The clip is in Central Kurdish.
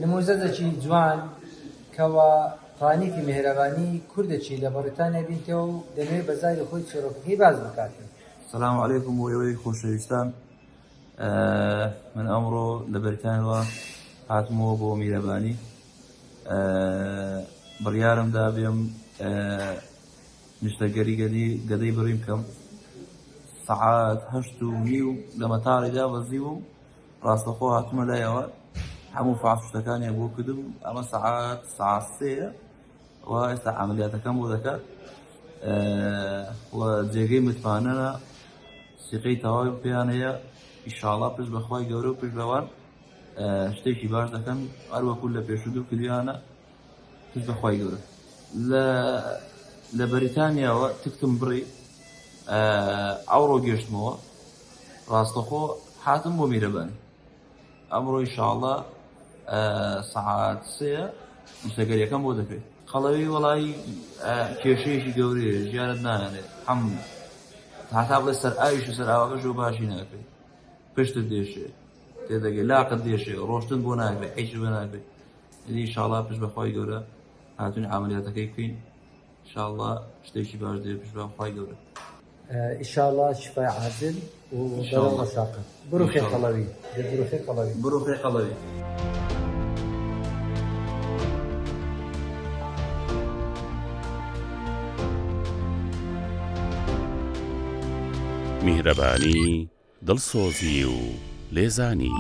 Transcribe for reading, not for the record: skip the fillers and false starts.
نموزەجەکی جوان کەوا توانیتی میهرەبانی کوردەکی لە بەڕیتانیا بینتەوە و دەمەوێ بە زاری خۆی چیڕۆکەکەی باس بکاتن. سلام علیکم بۆ ئێوەی خۆشەویستان من ئەمڕۆ لە بەریتانیاوە هاتمەوە بۆ میرەبانی بڕیارم دا بێم نیشتەگەری گەلی گەدەی بڕیم کەم سەعات هەشت و نیو لە مەتاڕی دابەزیوم ڕاستەخۆ هاتومە لایەوە هەموو فاس شتەکانیان بۆ کردم ئەمە سەعات سەعات سێیە و ئێستا عملیاتەکەم بۆ دەکات و جێگەی متمانەە سیقەی تەواوی پێیان هەیە ئیشاڵا پشت بەخوای گەورە و پشت بەوان شتێکی باش دەکەن هەروەکو لە پێشوو دوو کردویانە پشت بەخوای گەورە لە لە بەریتانیاوە تکتم بڕی ئەوڕۆ گەشتمەوە ڕاستەخۆ هاتم بۆ میرەبانی ئەمڕۆ ئیشاڵا سەعات سێ مشتەگەریەکەم بۆ دەکرێت قەڵەوی وەڵی کێشەیەکی گەورەیە ژیانت نایانێت هەم هاتا بڵێ سەر ئاویش و سەر ئاوەکەش و باشی ناکرێت پشتت دێشێ تێدەگەی لاقت دێشێ ڕۆشتن بۆ ناکرێت هیچ بۆ ناکرێت ئیشاڵا پشت بەخوای گەورە هاتوین عملیاتەکەی بکەین ئیشاڵا شتێکی باش دێ پشت بە خوای گەورە. ئیشاڵا شفای عاجل و بەرەو ڕەشاقەت. بڕوخێ قەڵەوی. دە بڕوخێ قەڵەوی. بڕوخێ قەڵەوی. میهرەبانی، دڵسۆزی و لێزانی.